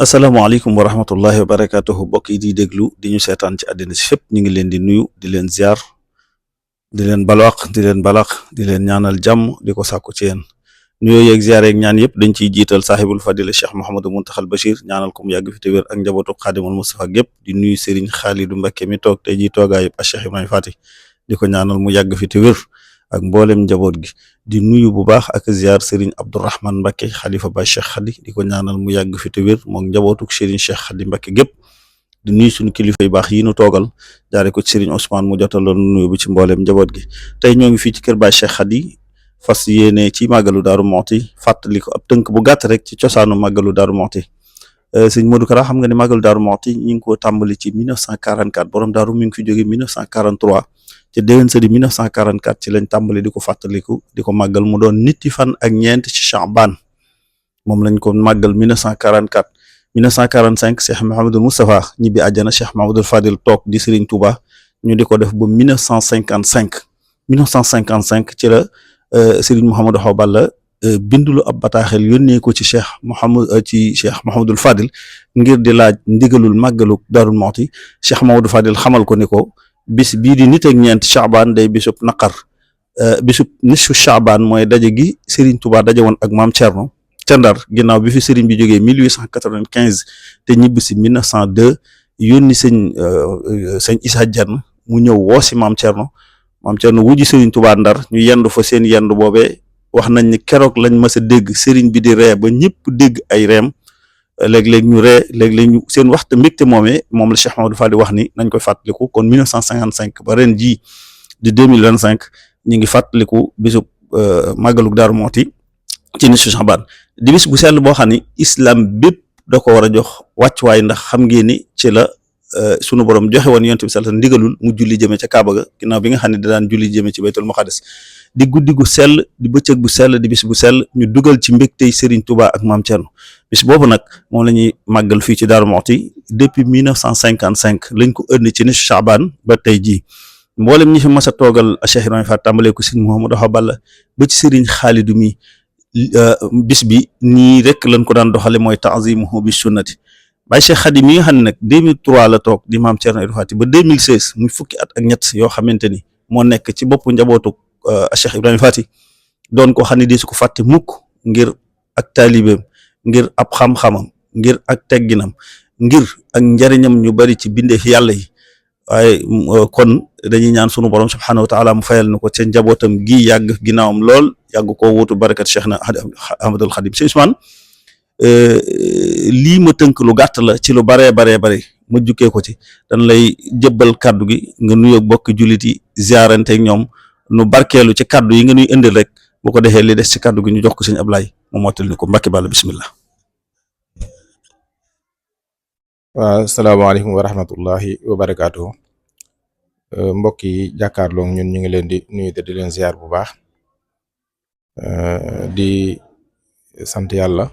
asalaamaaleykum wa rahmatullahi wa barakatuhu mbokk yi di déglu di ñu seetaan ci àddina si fépp ñu ngi leen di nuyu di leen ziar di leen balwaq di leen balaq di leen ñaanal jàmm di ko sàkku ci yéen nuyoo yeeg ziar yeeg ñaan yëpp dañ ciy jiital saaxibul fadila cheikh Mouhamadou Muntaxal Bachir ñaanal ko mu yàgg fi te wér ak njabootu xaadimul Mustafa gépp di nuyu Serigne Xaalidu Mbakke mi toog tey jii toogaayub ak Cheikh Ibrahima Fati di ko ñaanal mu yàgg fi te wér ak mboolem njaboot gi di nuyu bu baax ak ziar Serigne Abdourahman Mbakke xalifa ba Cheikh Xadi di ko ñaanal mu yàgg fi te wér moom njabootuk Serigne Cheikh Xadi Mbakke gépp di nuyu suñu kilifa yu baax yi nu toogal jaare ko ci Serigne Ousmane mu jotaloon nuyu bu ci mboolem njaboot gi tey ñoo ngi fii ci kër Baay Cheikh Xadi fas yéene ci màggalu Daaru Muxti fàttali ko ab tënk bu gàtt rek ci cosaanu màggalu Daaru Muxti sëñ Modou Kara xam nga ne màggalu Daaru Muxti ñi ngi ko tàmbali ci 1944 borom daaru mi ngi fi jóge 1943 ci déwén sa di 1944 ci lañ tàmbali di ko fàttaliku di ko màggal mu doon nitti fan ak ñeent ci Chaban moom lañ ko màggal 1944 1945 Cheikh Mouhamadul Moustapha ñibbi àjjana Cheikh Mouhamadul Fadil toog di Serigne Touba ñu di ko def ba 1955 ci la Serigne Mouhamadou Awa Balla bindulu ab bataaxel yónnee ko ci Cheikh Mouhamadul Fadil ngir di laaj ndigalul màggalu Daaru Muxti Cheikh Mouhamadou Fadil xamal ko ni ko bis bii di nit ak ñeent Chaban day bisub naqar bisub nisfu Chaban mooy daje gi Serigne Touba daje woon ak maam Thierno ca Ndar ginnaaw bi fi Serigne bi jógee 1895 te ñibbi si 1902 yónni sëñ Issa Diagne mu ñëw woo si maam Thierno wujji Serigne Touba Ndar ñu yendu fa seen yendu boobee wax nañ ni keroog lañ mës a dégg Serigne bi di ree ba ñëpp dégg ay reem léeg-léeg ñu ree léeg-léeg ñu seen waxtu mbégte moomee moom la Cheikh Mamadou Fall di wax ni nañ koy fàttaliku kon 1955 ba ren jii di 2025 ñu ngi fàttaliku bisub màggalug Daaru Muxti ci nisfu Chaban di bis bu sell boo xam ni islam bépp da ko war a jox wàccuwaay ndax xam ngeen ni ci la sunu borom joxe woon yonent bi sallallahu alayhi wasallam ndigalul mu julli jëme ca Kaaba ga ginnaaw bi nga xam ne da daan julli jëme ci Baytul Muqaddas di guddi gu sell di bëccëg bu sell di bis bu sell ñu dugal ci mbégtey Serigne Touba ak maam Thierno bis boobu nag moom la ñuy màggal fii ci Daaru Muxti depuis 1955 lañ ko ëndi ci nisfu Chaban ba tey jii mboolem ñi fi mas a toogal Cheikh Ibrahima Fall tàmbalee ko Serigne Mouhamadou Awa Balla ba ci Serigne Xaalidu mi bis bi nii rek lañ ko daan doxale mooy ta'zimuhu bi sunnati Baye Cheikh Xadi mi nga xam ne nag 2003 la toog di maam Thierno Ibrahima Fati ba 2016 muy fukki at ak ñett yoo xamante ni moo nekk ci boppu njabootu Cheikh Ibrahima Fati doon ko xam ne di su ko fàtte mukk ngir ak taalibeem ngir ab xam-xamam ngir ak tegginam ngir ak njariñam ñu bari ci bindeef yàlla yi waaye kon dañuy ñaan sunu borom subhanahu wa taala mu fayal na ko ca njabootam gi yàgg ginnaawam lool yàgg koo wutu barakat Cheikh na Ahmadul Xadim si Ousmane lii ma tënk lu gàtt la ci lu baree ma jukkee ko ci dañ lay jëbbal kaddu gi nga nuyoo bokk jullit yi ziaranteeg ñoom nu barkeelu ci kaddu yi nga nuy indil rek bu ko defee li des ci kaddu gi ñu jox ko sëñ Ablaye mu mottal ni ko Mbàkke Balla bismillah. waaw asalaamaaleykum wa rahmatullahi wa barakaatuhu mbokk yi jàkkaarloo ñun ñu ngi leen di nuyu te di leen ziar bu baax di sant yàlla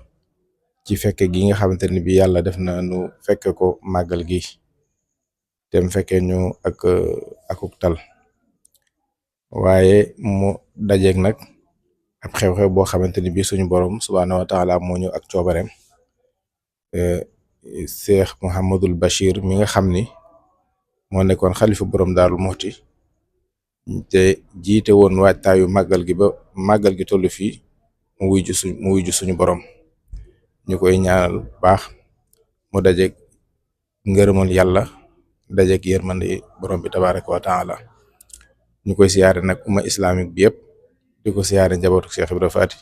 ci fekke gi nga xamante ne bi yàlla def na nu fekke ko màggal gi te mu fekkee ñu akuk tal waaye mu dajeeg nag ab xew-xew boo xamante ni bi suñu borom subhaanahu wa taala moo ñu ak coobareem Cheikh Mouhamadul Bachir mi nga xam ni moo nekkoon xalifa borom Daaru Muxti te jiite woon waajtaayu màggal gi ba màggal gi toll fii mu wuy ju suñu borom ñu koy ñaanal baax mu dajeeg ngërëmal yàlla dajeeg yërmande borom bi tabaraka wa taala ñu koy siyaare nag umma islamique bi yëpp di ko siyaare njabootu Cheikh Ibrahima Fati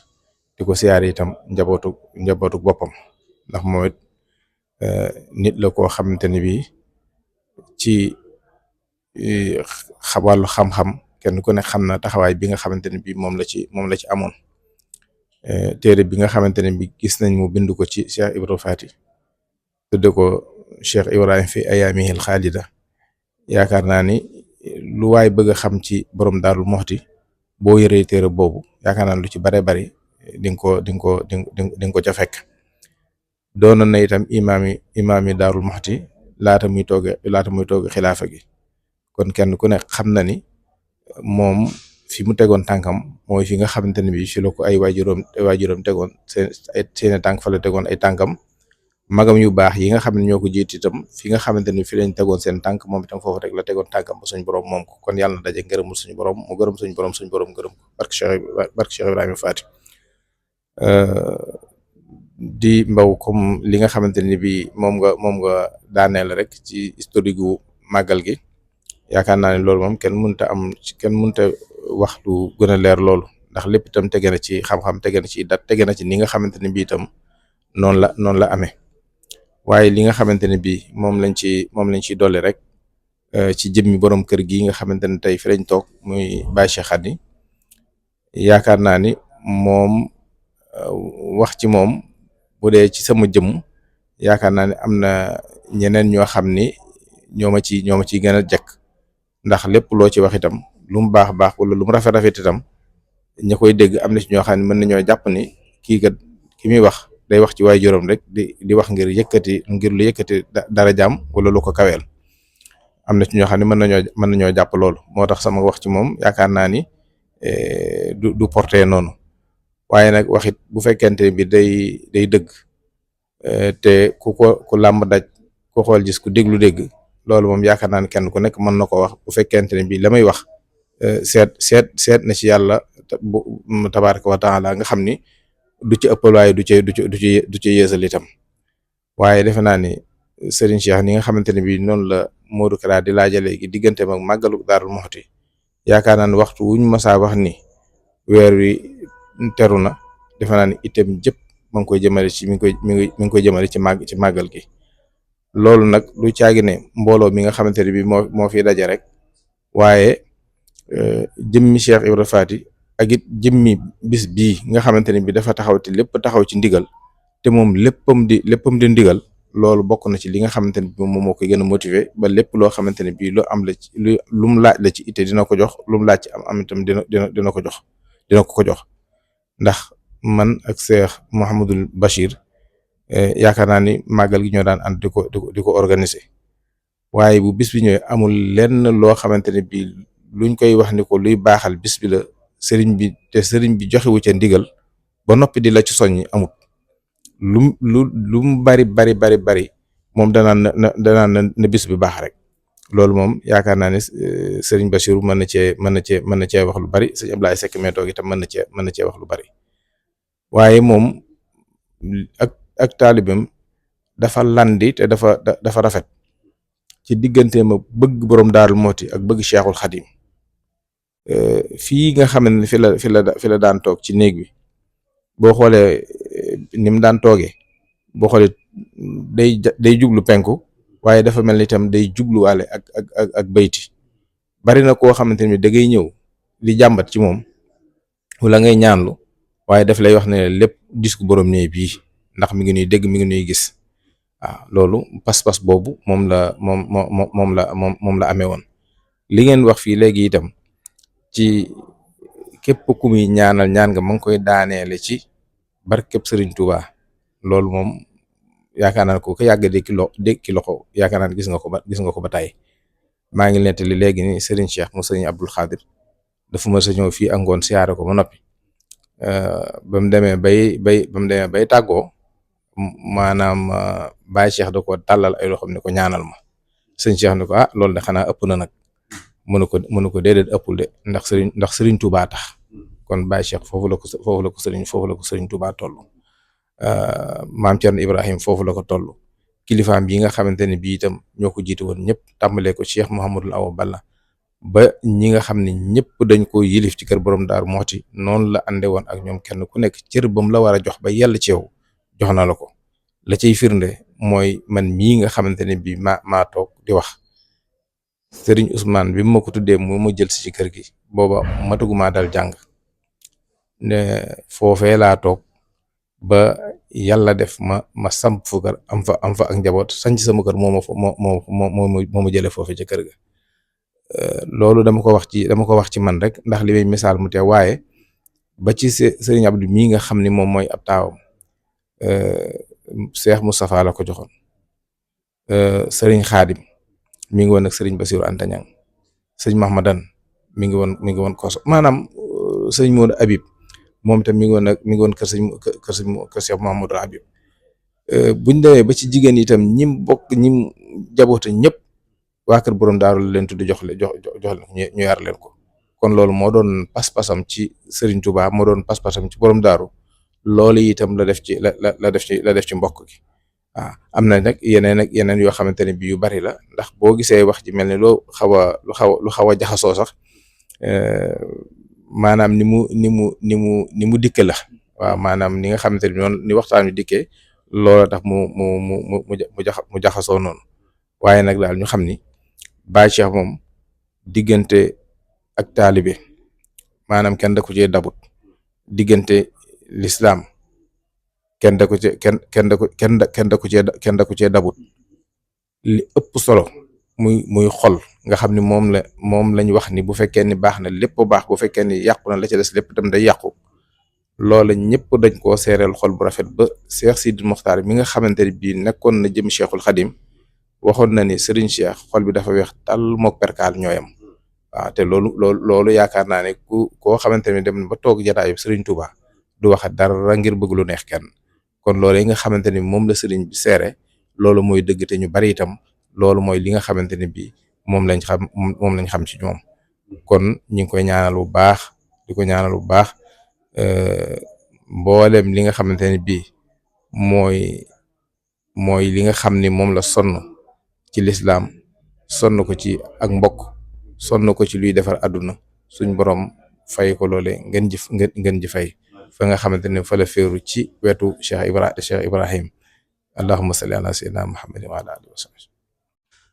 di ko siyaare itam njabootu boppam ndax moom it nit la koo xamante ni bi ci wàllu xam-xam kenn ku ne xam na taxawaay bi nga xamante ne bi moom la ci amoon téere bi nga xamante ne bi gis nañ mu bind ko ci Cheikh Ibrahima Fati tudde ko Cheikh Ibrahima fi ayaamihil xaalida yaakaar naa ni lu waay bëgg a xam ci borom Daaru Muxti boo yëree téere boobu yaakaar naa lu ci bare bari di nga ko ca fekk doonoon na itam imaami Daaru Muxti laata muy toog xilaafa gi kon kenn ku ne xam na ni moom fi mu tegoon tànkam mooy fi nga xamante ne bi fi la ko ay waajuram tegoon seeni tànk fa la tegoon ay tànkam magam yu baax yi nga xam ne ñoo ko jiit itam fi nga xamante ni fi lañ tegoon seen tànk moom itam foofu rek la tegoon tànkam ba suñu borom moom ko kon yàlla na daje ngërëmul suñu borom mu gërëm suñu borom gërëm ko barke Cheikh Ibrahima Faty di mbaw comme li nga xamante ni bi moom nga daaneel rek ci historique gu màggal gi yaakaar naa ne loolu moom kenn mënta wax lu gën a leer loolu ndax lépp itam tege na ci xam-xam tege na ci dat tege na ci ni nga xamante ni bi itam noonu la amee waaye li nga xamante ne bii moom lañ ci dolli rek ci jëmmi borom kër gi nga xamante ne tey fi lañ toog muy Baye Cheikh Khady yaakaar naa ni moom wax ci moom bu dee ci sama jëmm yaakaar naa ne am na ñeneen ñoo xam ni ñoo ma ciy gën a jekk ndax lépp loo ci wax itam lu mu baax wala lu mu rafet itam ña koy dégg am na ci ñoo xam ne mën nañoo jàpp ni kii kat ki muy wax day wax ci waay juróom rek di wax ngir lu yëkkati dara jaam wala lu ko kaweel am na ci ñoo xam ne mën nañoo jàpp loolu moo tax sama wax ci moom yaakaar naa ni du porté noonu waaye nag waxit bu fekkente bi day dëgg te ku làmb daj ku xool gis ku déglu dégg loolu moom yaakaar naa ne kenn ku nekk mën na ko wax bu fekkente ne bi la may wax seet na ci yàlla tabaraka wa taala nga xam ni du ci ëppal waaye du ci yeesal itam waaye defe naa ni Serigne Cheikh ni nga xamante ne bii noonu la Modou Kara di laaja léegi diggante mag màggalu Daaru Muxti yaakaar naa ne waxtu wuñ masaa wax ni weer wi teru na defe naa ni itam jëpp ma ngi koy jëmale ci mi ngi koy jëmale ci màggal gi loolu nag du caagi ne mbooloo mi nga xamante ne bii moo fi daje rek waaye jëmmi Cheikh Ibra Faty ak it jëmmi bis bii nga xamante ne bi dafa taxaw te lépp taxaw ci ndigal te moom léppam di ndigal loolu bokk na ci li nga xamante ne bi moom moo koy gën a motiver ba lépp loo xamante ne bii lu am la ci lu mu laaj la ci ite dina ko jox lu mu laaj ci am itam dina ko jox ndax man ak Cheikh Mouhamadul Bachir yaakaar naa ni màggal gi ñoo daan ànd di ko organiser waaye bu bis bi ñëwee amul lenn loo xamante ne bii luñ koy wax ni ko luy baaxal bis bi la sëriñ bi joxewu ca ndigal ba noppi di la ci soññi amut lu mu bari moom danaan na bis bi baax rek loolu moom yaakaar naa ne sëriñ Bassirou mën na cee wax lu bari sëriñ Ablaye Seck mee toog itam mën na cee wax lu bari waaye moom ak taalibam dafa landi te dafa rafet ci digganteem ak bëgg borom Daaru Muxti ak bëgg Cheikhul Khadim fii nga xam ne fi la daan toog ci néeg bi boo xoolee ni mu daan toogee boo xoolee day jublu penku waaye dafa mel ni itam day jubluwaale ak bayti bari na koo xamante ni da ngay ñëw di jàmbat ci moom wala ngay ñaanlu waaye daf lay wax ne lépp disku borom néeg bii ndax mi ngi nuy dégg mi ngi nuy gis waaw loolu pas-pas boobu moom la amee woon li ngeen wax fii léegi itam ci képp ku muy ñaanal ñaan nga ma ngi koy daaneele ci barkeb Serigne Touba loolu moom yaakaar naa ko yàgg dékki loxo yaakaar naa gis nga ko ba tey maa ngi nettali léegi ni Serigne Cheikh mu Serigne Abdul Xaadir dafa ma sa ñëw fii angoon siyaare ko ba noppi ba mu demee bay tàggoo maanaam Baye Cheikh da ko tàllal ay loxoom ne ko ñaanal ma sëñ Cheikh ne ko loolu de xanaa ëpp na nag mënu ko déedéet ëppul de ndax Serigne Touba tax kon Baye Cheikh foofu la ko Serigne Touba toll maam Thierno Ibrahim foofu la ko toll kilifaam yi nga xamante ne bii itam ñoo ko jiite woon ñëpp tàmbalee ko Cheikh Mouhamadul Awa Balla ba ñi nga xam ne ñëpp dañ ko yilif ci kër borom Daaru Muxti noonu la ande woon ak ñoom kenn ku nekk cër bam la war a jox ba yàlla ci yow jox na la ko la cay firnde mooy man mii nga xamante ne bii maa toog di wax Serigne Ousmane bi ma ko tuddee mu jël si ci kër gi booba matuguma dal jàng ne foofee laa toog ba yàlla def ma samp fu kër am fa ak njaboot sanc sama kër moo ma jëlee foofee ca kër ga loolu dama ko wax ci man rek ndax li may misaal mu te waaye ba ci Serigne Abdou mii nga xam ni moom mooy ab taawam Cheikh Moustapha la ko joxoon Serigne Khadim mi ngi woon ak Serigne Bassirou Anta Niang Serigne Mahmadan mi ngi woon koso maanaam Serigne Modou Habib moom itam mi ngi woon kër Cheikh Mahamadou Habib buñ demee ba ci jigéen itam ñim bokk ñim jaboote ñëpp waa kër borom daaru la leen tudd jox leen ñu yar leen ko. kon loolu moo doon pas-pasam ci Serigne Touba moo doon pas-pasam ci borom daaru loolu itam la def ci mbokk gi. waaw am na nag yeneen yoo xamante ne bii yu bari la ndax boo gisee wax ji mel ni lu xaw a jaxasoo sax maanaam ni mu dikke la. waaw maanaam ni nga xamante ne noonu ni waxtaan wi dikkee loola tax mu jaxasoo noonu waaye nag daal ñu xam ni Baye Cheikh moom diggante ak taalibe maanaam kenn da ko cee dabut diggante l'islam kenn da ko cee dabut li ëpp solo muy xol nga xam ni moom lañ wax ni bu fekkee ni baax na lépp baax bu fekkee ni yàqu na la ca des lépp tam day yàqu loola ñëpp dañ koo seereel xol bu rafet ba Cheikh Sidi Mokhtar mi nga xamante ne bii nekkoon na jëm Cheikhul Khadim waxoon na ni Serigne Cheikh xol bi dafa weex tàll mook perkaal ñooyam. waaw te loolu yaakaar naa ne koo xamante ne dem ba toog jataayu Serigne Touba du wax dara ngir bëgg lu neex kenn kon loolu yi nga xamante ni moom la Serigne bi seere loolu mooy dëgg te ñu bari itam loolu mooy li nga xamante ne bii moom lañ xam ci ñoom kon ñu ngi koy ñaanal bu baax di ko ñaanal bu baax mboolem li nga xamante ne bii mooy li nga xam ni moom la sonn ci lislaam sonn ko ci ak mbokk sonn ko ci luy defar àdduna suñ borom fay ko loole ngeen ji fay fa nga xamante ne fa la féeru ci wetu Cheikh Ibrahim allahumma salli ala sayyidina Muhammadin wa ala alihi wa sahbihi.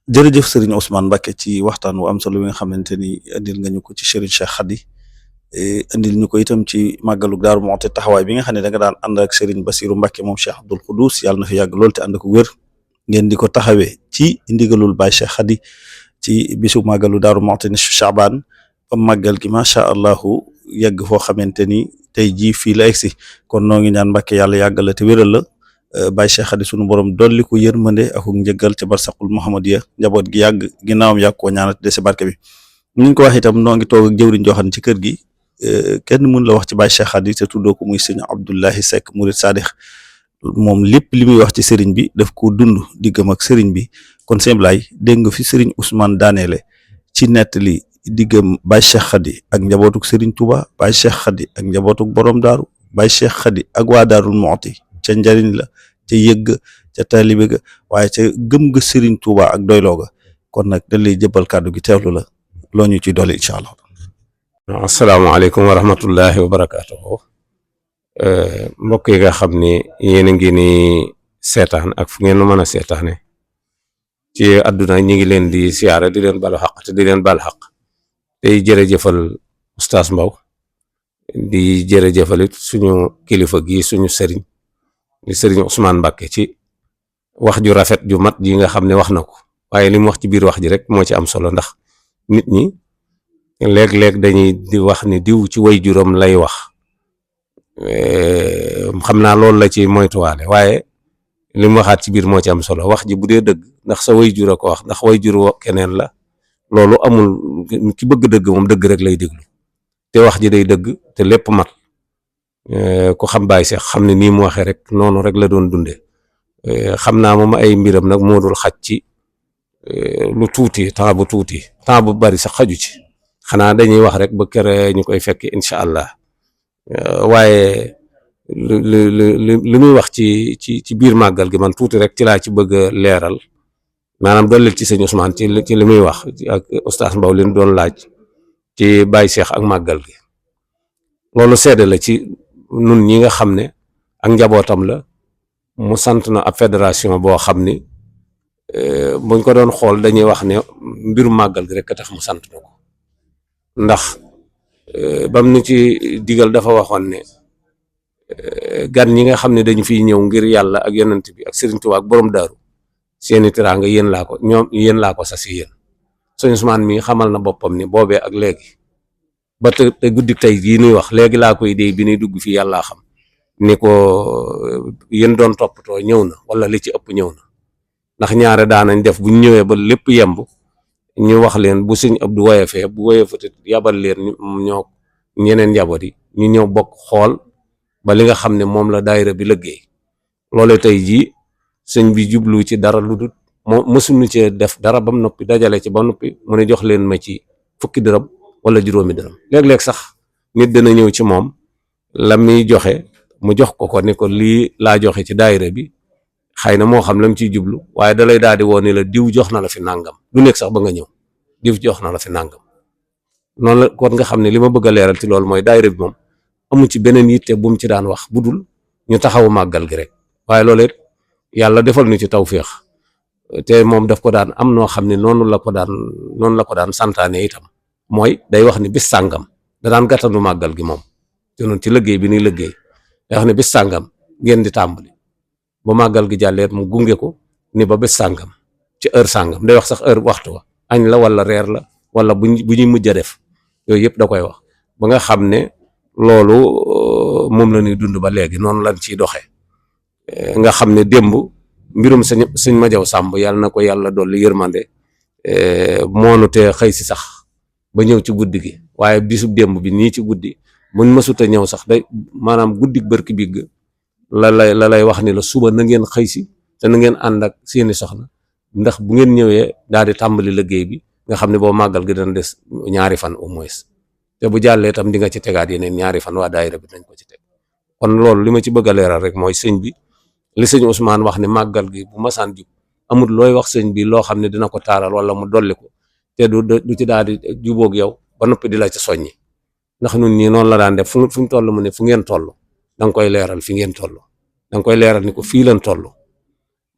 jërëjëf Serigne Ousmane Mbacké ci waxtaan wu am solo bi nga xamante ni indil nga ñu ko ci Serigne Cheikh Khady indil ñu ko itam ci màggalu Daaru Muxti taxawaay bi nga xam ne da nga daan ànd ak Serigne Bassirou Mbacké moom Cheikh Abdoul Khoudous yàlla na fi yàgg lool te ànd ko wér ngeen di ko taxawee ci ndigalul Baye Cheikh Khady ci bisu màggalu Daaru Muxti ni Chaabaan ba màggal gi macha allah yegg foo xamante ni tey jii fii la egsi kon noo ngi ñaan Mbacké yàlla yàggal la te wéral la Baye Cheikh Khady sunu borom dolli ko yërmande ak njëggal ca barsaqul Muhammadiya njaboot gi yàgg ginnaawam yàgg koo ñaanat de si barke bi ni ñu ko wax itam noo ngi toog ak jëwriñ joo xam ne ci kër gi kenn mën la wax ci Baye Cheikh Khady te tuddoo ko muy sëñ Abdoulahi Seck Murid Sadikh moom lépp li muy wax ci sëriñ bi daf ko dund diggam ak sëriñ bi kon sëñ Blay dégg nga fi sëriñ Ousmane daaneele ci nettali diggam Baye Cheikh Khady ak njabootuk sëriñ Touba Baye Cheikh Khady ak njabootuk borom daaru Baye Cheikh Khady ak waa Daarul Muxti ca njariñ la ca yëgg ca taalibe ga waaye ca gëm ga sëriñ Touba ak doyloo ga kon nag dañ lay jëbal kàddu gi teewlu la loo ñu ciy dolli incha allah. asalaamaaleykum wa rahmatullahi wa barakaatuhu mbokk yi nga xam ni yéen a ngi ni seetaan ak fu ngeen mën a seetaane ci àdduna ñi ngi leen di siyaare di leen balu xaq te di leen bal xaq tey jërëjëfal Oustaz Mbow di jërëjëfalit suñu kilifa gi suñu sëriñ di sëriñ Ousmane Mbacké ci wax ju rafet ju mat ji nga xam ne wax na ko waaye li mu wax ci biir wax ji rek moo ci am solo ndax nit ñi léeg-léeg dañuy di wax ni diw ci way juróom lay wax xam naa loolu la ci moytuwaale waaye li mu waxaat ci biir moo ci am solo wax ji bu dee dëgg ndax sa way jur a ko wax ndax way jur keneen la loolu amul ki bëgg dëgg moom dëgg rek lay déglu te wax ji day dëgg te lépp mat ku xam Baye Cheikh xam ne nii mu waxee rek noonu rek la doon dundee xam naa moom ay mbiram nag moo dul xaj ci lu tuuti temps bu bari sax xaju ci xanaa dañuy wax rek ba kere ñu koy fekk incha allah waaye li muy wax ci biir màggal gi man tuuti rek ci laa ci bëgg a leeral maanaam dollil ci sëñ Ousmane ci li muy wax ak Oustaz Mbow li doon laaj ci Baye Cheikh ak màggal gi loolu seede la ci nun ñi nga xam ne ak njabootam la mu sant na ab fédération boo xam ni buñ ko doon xool dañuy wax ne mbirum màggal gi rek a tax mu sant na ko ndax bam ni ci digal dafa waxoon ne gan ñi nga xam ne dañu fiy ñëw ngir yàlla ak yonent bi ak Serigne Touba ak borom daaru seeni teraanga yéen laa ko sas yéen sëñ Ousmane mi xamal na boppam ni boobee ak léegi ba te guddik tey jii nuy wax léegi laa koy déy bi nuy dugg fii yàllaa xam ni ko yéen doon toppatoo ñëw na wala li ci ëpp ñëw na ndax ñaare daanañ def buñ ñëwee ba lépp yemb ñu wax leen bu sëñ Abdou woyefee bu woyefate yabal leen ñoo ñeneen njaboot yi ñu ñëw bokk xool ba li nga xam ne moom la daayira bi liggéey loole tey jii sëñ bi jublu ci dara lu dul mësuñu cee def dara ba mu noppi dajale ci ba noppi mu ne jox leen ma ci fukki dërëm wala juróomi dërëm. léeg-léeg sax nit dana ñëw ci moom la muy joxe mu jox ko ni ko lii laa joxe ci daayira bi xëy na moo xam la mu ciy jublu waaye da lay daal di woo ni la diw jox na la fi nàngam du nekk sax ba nga ñëw diw jox na la fi nàngam. noonu la kon nga xam ne li ma bëgg a leeral ci loolu mooy daayira bi moom amu ci beneen yitte bu mu ci daan wax bu dul ñu taxawu màggal gi rek. waaye loolu it yàlla defal ñu ci tawféex te moom daf ko daan am noo xam ne noonu la ko daan santaane itam mooy day wax ni bis sàngam da daan gàttandu màggal gi moom te noonu ci liggéey bi ni liggéey day wax ne bis sàngam ngeen di tàmbali ba màggal gi jàlleet mu gunge ko ni ba bis sàngam ci heure sàngam day wax sax heure waxtu wa añ la wala reer la wala bu ñuy mujj a def yooyu yëpp da koy wax ba nga xam ne loolu moom la ñuy dund ba léegi noonu lañ ciy doxee. nga xam ne démb mbirum sëñ Majaw Sàmb yàlla na ko yàlla dolli yërmande moonu te xëy si sax ba ñëw ci guddi gi waaye bisub démb bi nii ci guddi muñ mësuta ñëw sax day maanaam guddik bërki bigg la lay wax ni la suba na ngeen xëy si te na ngeen ànd ak seeni soxna ndax bu ngeen ñëwee daal di tàmbali liggéey bi nga xam ne boo màggal gi dana des ñaari fan au moins te bu jàllee itam di nga ci tegaat yeneen ñaari fan waa daayira bi nañ ko ci teg. kon loolu li ma ci bëgg a leeral rek mooy sëñ bi li sëñ Ousmane wax ne màggal gi bu masaan jub amul looy wax sëñ bi loo xam ne dina ko taaral wala mu dolli ko te du ci daal di jubóog yow ba noppi di la ci soññi ndax ñun ñii noonu la daan def fu ñu toll mu ne fu ngeen toll da nga koy leeral fi ngeen toll da nga koy leeral ni ko fii leen toll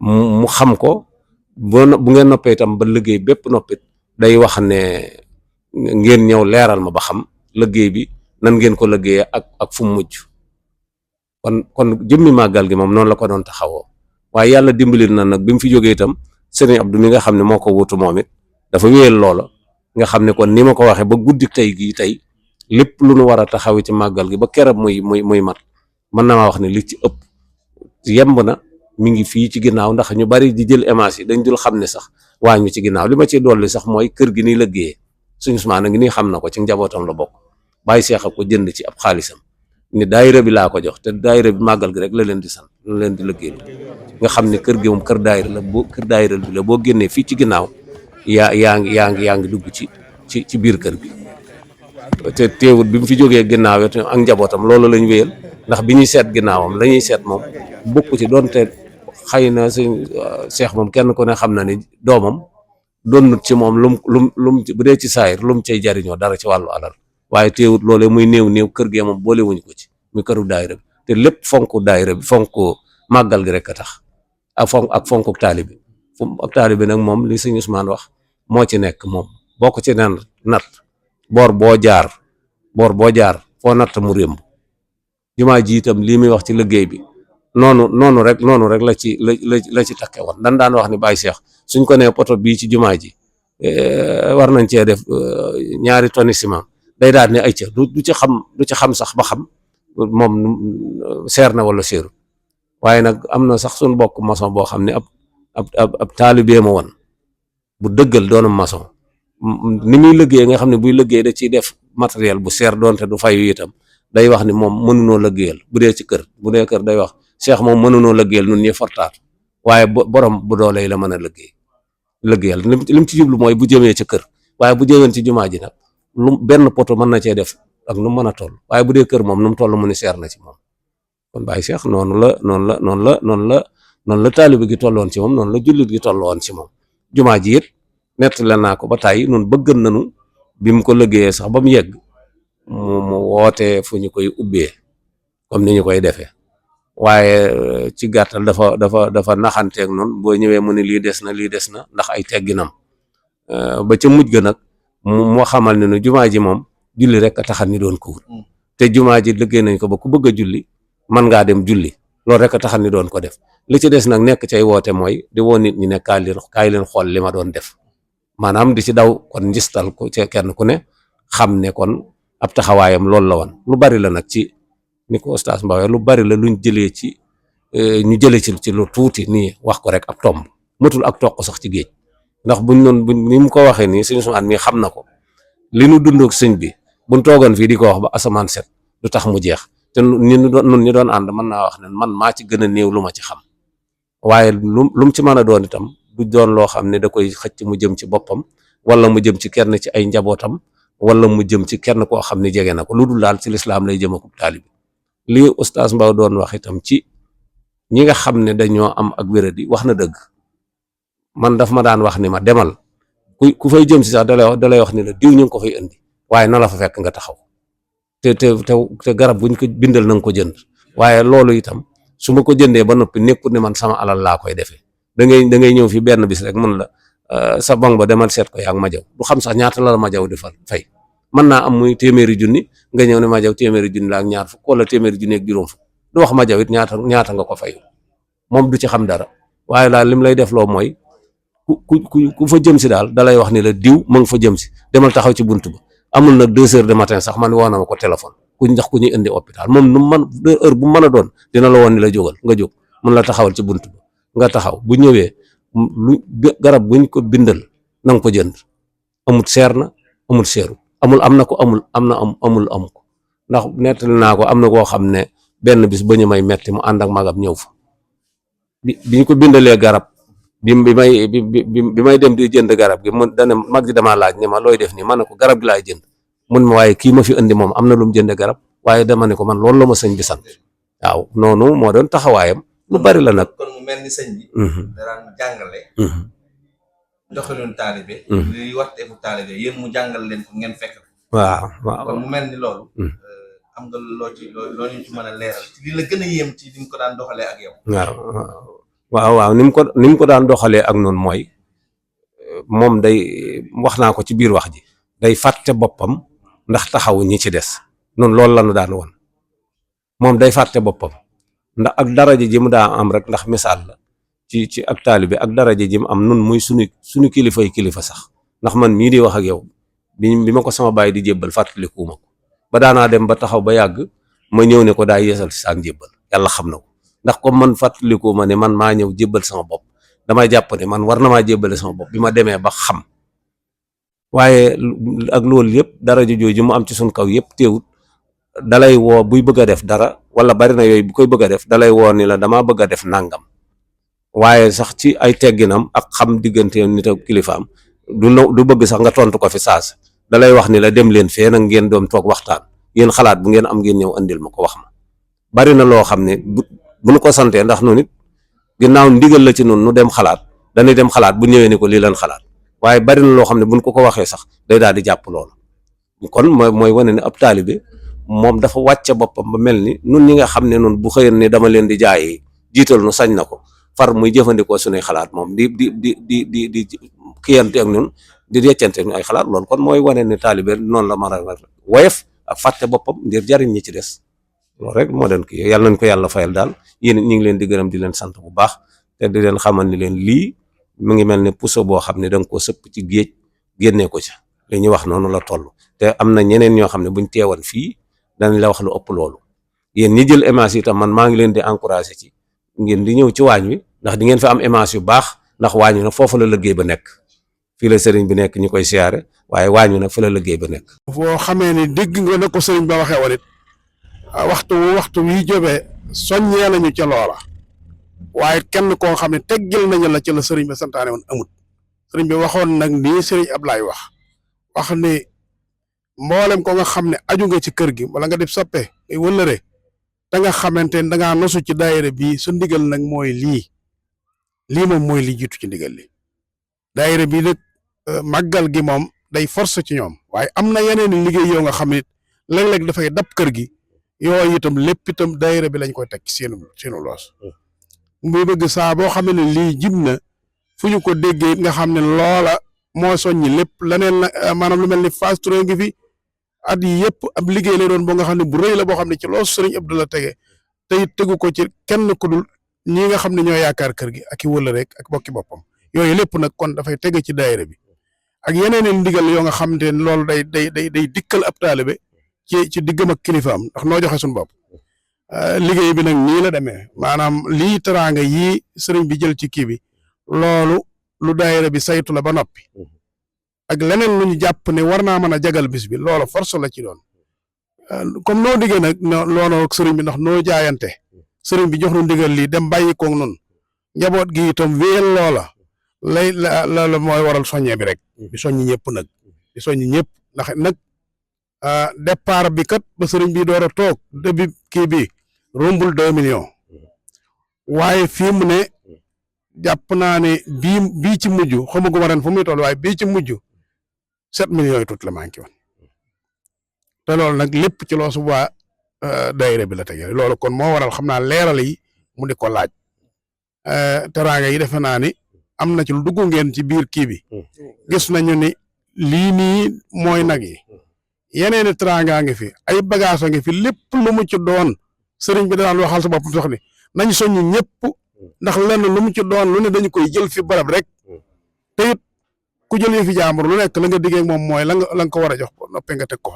mu xam ko bu ngeen noppee itam ba liggéey bépp noppit day wax ne ngeen ñëw leeral ma ba xam liggéey bi nan ngeen ko liggéeyee ak fu mu mujj. kon jëmmi màggal gi moom noonu la ko doon taxawoo waaye yàlla dimbali na nag bi mu fi jógee itam sëriñ Abdou mi nga xam ne moo ko wutu moom it dafa wéyal loola nga xam ne kon ni ma ko waxee ba guddi tey gii tey lépp lu nu war a taxawi ci màggal gi ba keroog muy mat mën na maa wax ne li ci ëpp yemb na mi ngi fii ci ginnaaw ndax ñu bari di jël image yi dañ dul xam ne sax waañ mi ci ginnaaw li ma ciy dolli sax mooy kër gi nii liggéeyee suñu Usmaan a ngi nii xam na ko ci njabootam la bokk bàyyi seex a ko jënd ci ab xaalisam ni daayira bi laa ko jox te daayira bi màggal gi rek la leen di sant la leen di liggéey nga xam ne kër gi moom kër daayira bi la boo génnee fii ci ginnaaw yaa ngi dugg ci biir kër gi te teewut bi mu fi jógee ginnaaw ak njabootam loolu lañ wéyal ndax bi ñuy seet ginnaawam la ñuy seet moom bokku ci doonte xëy na sëñ Seex moom kenn ku ne xam na ni doomam doonut ci moom lum bu dee ci saayir lum cay jariñoo dara ci wàllu alal waaye teewut loolee muy néew kër gee moom boole wuñ ko ci muy këru daayira bi te lépp fonk daayira bi fonk màggal gi rek a tax ak fonk taalibe ak taalibe nag moom li sëñ Ousmane wax moo ci nekk moom boo ko ci nen nat boor boo jaar foo natt mu rémb jumaa ji itam lii muy wax ci liggéey bi noonu rek la ci takke woon daan wax ni Baye Cheikh suñ ko nee poto bii ci jumaa ji war nañ cee def 2 tonni ciment day daal ne ay ca du ci xam sax ba xam moom seer na wala seeru waaye nag am na sax suñ bokk maçon boo xam ne ab taalibee ma woon bu dëggal doonam maçon ni muy liggéey nga xam ne buy liggéey da ciy def matériel bu seer doonte du fayu itam day wax ni moom mënunoo liggéeyal bu dee ci kër bu dee kër day wax Cheikh moom mënunoo liggéeyal nun ñi fortaat waaye borom bu doole yi la mën a liggéeyal lim ci jublu mooy bu jëmee ci kër waaye bu jëmee ci jumaa ji nag lu benn poto mën na cee def ak nu mën a toll waaye bu dee kër moom nu mu toll mu ni seer na ci moom kon Baye Cheikh noonu la taalibe gi tolloon ci moom noonu la jullit gi tolloon ci moom jumaa ji it nett la naa ko ba tàyyi nun bëggan nañu bi mu ko liggéeyee sax ba mu yegg mu wootee fu ñu koy ubbee comme ni ñu koy defee waaye ci gàttal dafa naxanteeg noonu boo ñëwee mu ne lii des na ndax ay tegginam ba ca mujj ga nag moo xamal ne nu jumaa ji moom julli rek a taxal ni doon ko wut te jumaa ji liggéey nañ ko ba ku bëgg a julli mën ngaa dem julli loolu rek a taxal ni doon ko def li ci des nag nekk cay woote mooy di woo nit ñi ne kaay leen xool li ma doon def maanaam di ci daw kon njistal ko ci kenn ku ne xam ne kon ab taxawaayam loolu la woon lu bari la nag ci ni ko Oustaz Mbaye lu bari la luñ jëlee ci ñu jëlee ci lu tuuti nii wax ko rek ab tomb matul ak toq sax ci géej ndax buñ ni mu ko waxee nii sëñ Ousmane mi xam na ko li nu dund ak sëñ bi buñ toogoon fii di ko wax ba asamaan set du tax mu jeex te nun ñu doon ànd mën naa wax ne man maa ci gën a néew lu ma ci xam waaye lu mu ci mën a doon itam du doon loo xam ne da koy xëcc mu jëm ci boppam wala mu jëm ci kenn ci ay njabootam wala mu jëm ci kenn koo xam ne jege na ko lu dul daal ci lislaam lay jëm akub taalibe lii oustaz Mbaw doon wax itam ci ñi nga xam ne dañoo am ak wéradi wax na dëgg man daf ma daan wax ni ma demal ku fay jëm si sax dalay wax ni la diw ñu ngi ko fay indi waaye na la fa fekk nga taxaw te garab buñ ko bindal na nga ko jënd waaye loolu itam su ma ko jëndee ba noppi nekkul ne man sama alal laa koy defee da ngay ñëw fi benn bis rek mën la sa bong ba demal seet ko yaa ngi ma jaw du xam sax ñaata la ma jaw di fay mën naa am muy téeméeri junni nga ñëw ne ma jaw téeméeri junni la ak ñaar fukk wala téeméeri junni ak juróom fukk du wax ma jaw it ñaata nga ko fay moom du ci xam dara waaye daal lim lay def loo mooy ku fa jëm si daal dalay wax ni la diw ma nga fa jëm si demal taxaw ci bunt ba amul nag 2 heures de matin sax man woo na ma ko téléphone ku ñuy indi hôpital moom nu man heure bu mën a doon dina la woon ni la jógal nga jóg mun la taxawal ci bunt ba nga taxaw bu ñëwee garab buñ ko bindal na nga ko jënd amul seer na amul seeru amul am na ko amul amu ko ndax nettali naa ko am na koo xam ne benn bis ba ñu may metti mu ànd ak magam ñëw fa bi ñu ko bindalee garab bi may dem di jënd garab gi mun dane mag ji damaa laaj ne ma looy def nii ma ne ko garab gi laay jënd mun ma waaye kii ma fi indi moom am na lu mu jënde garab waaye dama ne ko man loolu la ma sëñ bi sant waaw noonu moo doon taxawaayam lu bari la nag. kon mu mel ni sëñ bi daraan jàngale doxalinu taalibe li warteefu taalibe yéen mu jàngal leen ko ngeen fekk waaw kon mu mel ni loolu am nga loo ñu ci mën a leeral ci li la gën a yéem ci ni mu ko daan doxalee ak yow. waaw ni mu ko daan doxalee ak noonu mooy moom day wax naa ko ci biir wax ji day fàtte boppam ndax taxawu ñi ci des noonu loolu la ñu daan woon moom day fàtte boppam ndax ak daraja ji mu daa am rek ndax misaal la ci ak taalibe ak daraja ji mu am nun muy suñu kilifa sax ndax man mii di wax ak yow bi ma ko sama baay di jébbal fàttalikuuma ko ba daanaa dem ba taxaw ba yàgg ma ñëw ne ko daa yeesal si saak njébbal yàlla xam na ko ndax comme man fàttalikuuma ne man maa ñëw jébbal sama bopp damay jàpp ne man war na maa jébbale sama bopp bi ma demee ba xam waaye ak loolu yëpp daraja jooju mu am ci suñ kaw yëpp teewut dalay woo buy bëgg a def dara wala bari na yooyu bu koy bëgg a def dalay woo ni la damaa bëgg a def nangam waaye sax ci ay tegginam ak xam diggante nit ak kilifaam du bëgg sax nga tontu ko fi saas dalay wax ni la dem leen fee nag ngeen doom toog waxtaan yéen xalaat bu ngeen am ngeen ñëw andil ma ko wax ma bari na loo xam ne bu nu ko santee ndax nu nit ginnaaw ndigal la ci noonu nu dem xalaat dañuy dem xalaat bu ñëwee ni ko lii lan xalaat waaye bari na loo xam ne buñ ko waxee sax day daal di jàpp loolu kon mooy wane ne ab taalibe moom dafa wàcce boppam ba mel ni nun ñi nga xam ne noonu bu xëyoon ni dama leen di jaay jiital nu sañ na ko far muy jëfandikoo suñuy xalaat moom di kiyante ak ñun di yeccante ak ay xalaat loolu kon mooy wane ne taalibe noonu la mën a woyof ak fàtte boppam ngir jariñ ñi ci des loolu rek moo doon kii yàlla nañ ko yàlla fayal daal yéen ñu ngi leen di gërëm di leen sant bu baax te di leen xamal ni leen lii mu ngi mel ne puso boo xam ne da nga koo sëpp ci géej génnee ko ca li ñuy wax noonu la toll te am na ñeneen ñoo xam ne buñ teewoon fii danañ la wax lu ëpp loolu yéen ñi jël image itam man maa ngi leen di encouragé ci ngeen di ñëw ci waañ wi ndax di ngeen fi am image yu baax ndax waañ wi nag foofu la liggéey ba nekk fii la sëriñ bi nekk ñu koy siyaare waaye waañ wi nag fa la liggéey ba nekk. boo xamee ni dégg nga ne ko sëriñ ba waxee woon it waxtu wi jóbee soññee nañu ca loola waaye kenn koo xam ne teggil nañu la ci la sëriñ ba santaane woon amut sëriñ bi waxoon nag nii sëriñ Ablaye wax ni mboolem ko nga xam ne aju nga ci kër gi wala nga def soppe ngay wëllëre da nga xamante ne da ngaa nosu ci daayira bii su ndigal nag mooy lii moom mooy li jiitu ci ndigal li daayira bii nag màggal gi moom day force ci ñoom waaye am na yeneen liggéey yoo nga xam ne léeg-léeg dafay dab kër gi yooyu itam lépp itam daayira bi lañ koy teg ci seenu loos muy bëgg saa boo xam ne lii jib na fu ñu ko déggee nga xam ne loola moo soññi lépp leneen maanaam lu mel ni phase 3 ngi fi at yi yëpp ab liggéey lay doon boo nga xam ne bu rëy la boo xam ne ci loolu sëriñ Abdou la tege tey tegu ko ci kenn ku dul ñi nga xam ne ñoo yaakaar kër gi ak i wëla rek ak bokki boppam yooyu lépp nag kon dafay tege ci daayira bi ak yeneen ndigal yoo nga xam ne loolu day dikkal ab taalibe ci diggam ak kilifaam ndax noo joxe suñu bopp liggéey bi nag nii la demee maanaam lii teraanga yii sëriñ bi jël ci kii bi loolu lu daayira bi saytu la ba noppi ak leneen lu ñu jàpp ne war naa mën a jagal bis bi loolu force la ci doon comme noo diggee nag looloo ak sëriñ bi ndax noo jaayante sëriñ bi jox nu ndigal lii dem bàyyi koog noonu njaboot gi itam wéyal loola la mooy waral soññee bi rek di soññi ñëpp nag di soññi ñëpp ndax nag départ bi kat ba sëriñ bi door a toog début kii bi rombul 2 millions waaye fii mu ne jàpp naa ne bii ci mujj xamaguma ren fu muy toll waaye bii ci mujj 7 millions yi tuuti la manqué woon te loolu nag lépp ci loosu waa daayira bi la tege loolu kon moo waral xam naa leeral yi mu di ko laaj teraanga yi defe naa ni am na ci lu dugg ngeen ci biir kii bi gis nañu ni lii nii mooy nag yi yeneeni teraanga ngi fi ay bagage a ngi fi lépp lu mu ci doon sëriñ bi daan waxal sa boppam sax ni nañ soññu ñëpp ndax lenn lu mu ci doon lu ne dañu koy jël fi barab rek te it ku jël fi jàmbur lu nekk la nga diggee moom mooy la nga ko war a jox noppee nga teg ko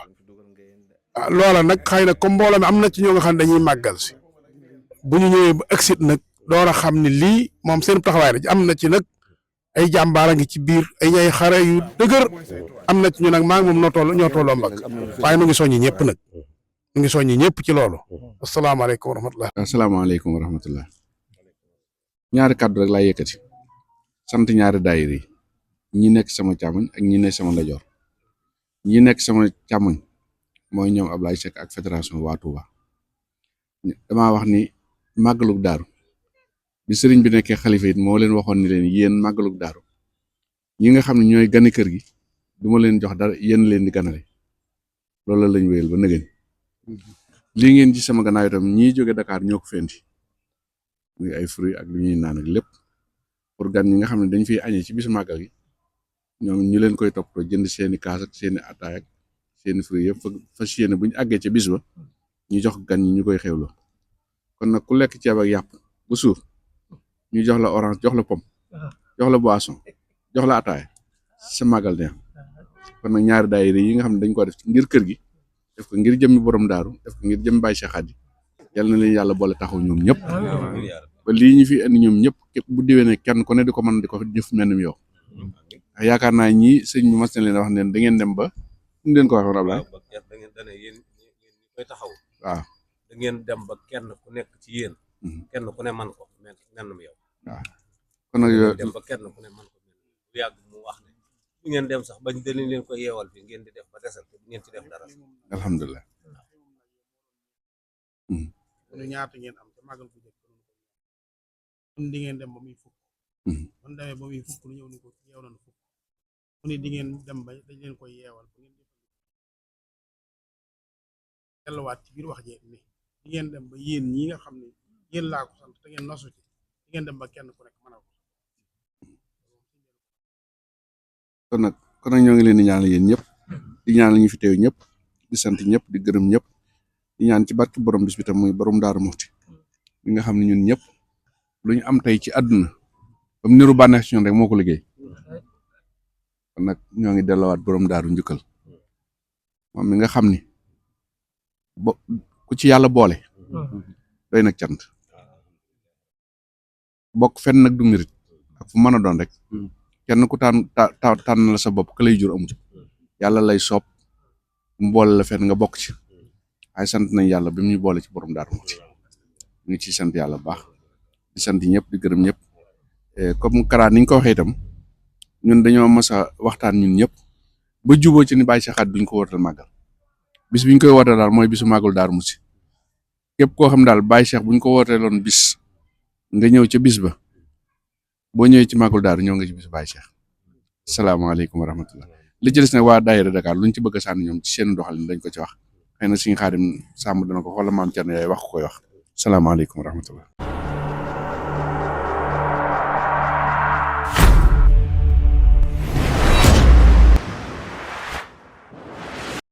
loola nag xëy na comme mbooloo mi am na ci ñoo nga xam ne dañuy màggal si bu ñu ñëwee ba exit nag door a xam ni lii moom seen taxawaay rek am na ci nag ay jàmbaar a ngi ci biir ay ñay xare yu dëgër am na ci ñu nag maa ngi moom ñoo tolloo mbagg waaye nu ngi soññi ñëpp nag nu ngi soññi ñëpp ci loolu asalaamaaleykum wa rahmatulah. asalaamaaleykum wa rahmatulah. ñaari kàddu rek laa yëkkati sant ñaari daayira yi ñi nekk sama càmmoñ ak ñi nekk sama ndajoor ñi nekk sama càmmoñ mooy ñoom Ablaye Seck ak fédération waa Touba damaa wax ni màggalug daaru bi sëriñ bi nekkee xalifa it moo leen waxoon ni leen yéen màggalug daaru ñi nga xam ne ñooy gani kër gi duma leen jox dara yéen leen di ganale loolu lañ wéyal ba nëgëñ lii ngeen ci sama gannaaw itam ñii jóge Dakar ñoo ko fendi muy ay fruits ak lu ñuy naan ak lépp pour gan ñi nga xam ne dañ fiy añee ci bisu màggal gi ñoom ñu leen koy toppatoo jënd seeni kaas ak seeni ataay ak seeni fruits yëpp fas yéene bu ñu àggee ca bis ba ñu jox gan ñi ñu koy xewloo kon nag ku lekk ceeb ak yàpp bu suur ñu jox la orange jox la pomme jox la boisson jox la ataay sa màggal neex kon nag ñaari daayira yi nga xam ne dañ ko def ngir kër gi def ko ngir jëmmi borom daaru def ko ngir jëmmi Baye Cheikh Khady yal na leen yàlla boole taxaw ñoom ñëpp ba lii ñu fi indi ñoom ñëpp képp bu déwénee kenn ku ne di ko mën di ko jëf mel ni yow yaakaar naa ñii sëñ bi mas na leen wax ne da ngeen dem ba fu mu leen ko waxoon Ablaye waaw da ngeen dem ba kenn ku nekk ci yéen kenn ku ne man ko mel yow waaw kon nag yooyu dem ba kenn ku ne man ko mel bu yàgg mu wax ne bu ngeen dem sax bañ dañ leen ko yeewal fi ngeen di def ba desal te bu ngeen ci def dara alhamdulilah lu ñaata ngeen am ca màggal bu njëkk kon di ngeen dem ba muy fukk kon demee ba muy fukk lu ñëw ni ko yeew nañ fukk mu ne di ngeen dem ba dañ leen koy yeewal bu ngeen delluwaat ci biir wax ji ni di ngeen dem ba yéen ñi nga xam ne yéen laa ko sant te ngeen nosu ci di ngeen dem ba kenn ku nekk mën a ko kon nag ñoo ngi leen di ñaanal yéen ñëpp di ñaanal ñu fi teew ñëpp di sant ñëpp di gërëm ñëpp di ñaan ci barki borom bis bi tam muy borom Daaru Muxti li nga xam ne ñun ñëpp lu ñu am tey ci àdduna ba mu niru bànneex ci ñun rek moo ko liggéey kon nag ñoo ngi delloowaat borom daaru njukkal moom mi nga xam ni ku ci yàlla boole doy nag cant bokk fenn nag du mérite ak fu mën a doon rek kenn ku tànn la sa bopp ka lay jur amut yàlla lay soob mu boole la fenn nga bokk ci ay sant nañ yàlla bi mu ñu boole ci borom Daaru Muxti ñu ngi ciy sant yàlla bu baax di sant ñëpp di gërëm ñëpp comme Kara niñ ko waxee itam ñun dañoo mas a waxtaan ñun ñëpp ba juboo ci ni Baye Cheikh Khady duñ ko wootal màggal bis biñ koy woote daal mooy bisu màggal Daaru Muxti képp koo xam daal Baye Cheikh buñ ko wooteeloon bis nga ñëw ca bis ba boo ñëwee ci màggal Daaru ñëw nga ci bisu Baye Cheikh salaamaaleykum wa rahmatullah li ci des nag waa daayira Dakar luñ ci bëgg a sànni ñoom ci seen doxalin dañ ko ci wax xëy na suñu Xaadim Sàmb dana ko xoolal maam Thierno yaay wax ko koy wax salaamaaleykum wa rahmatullah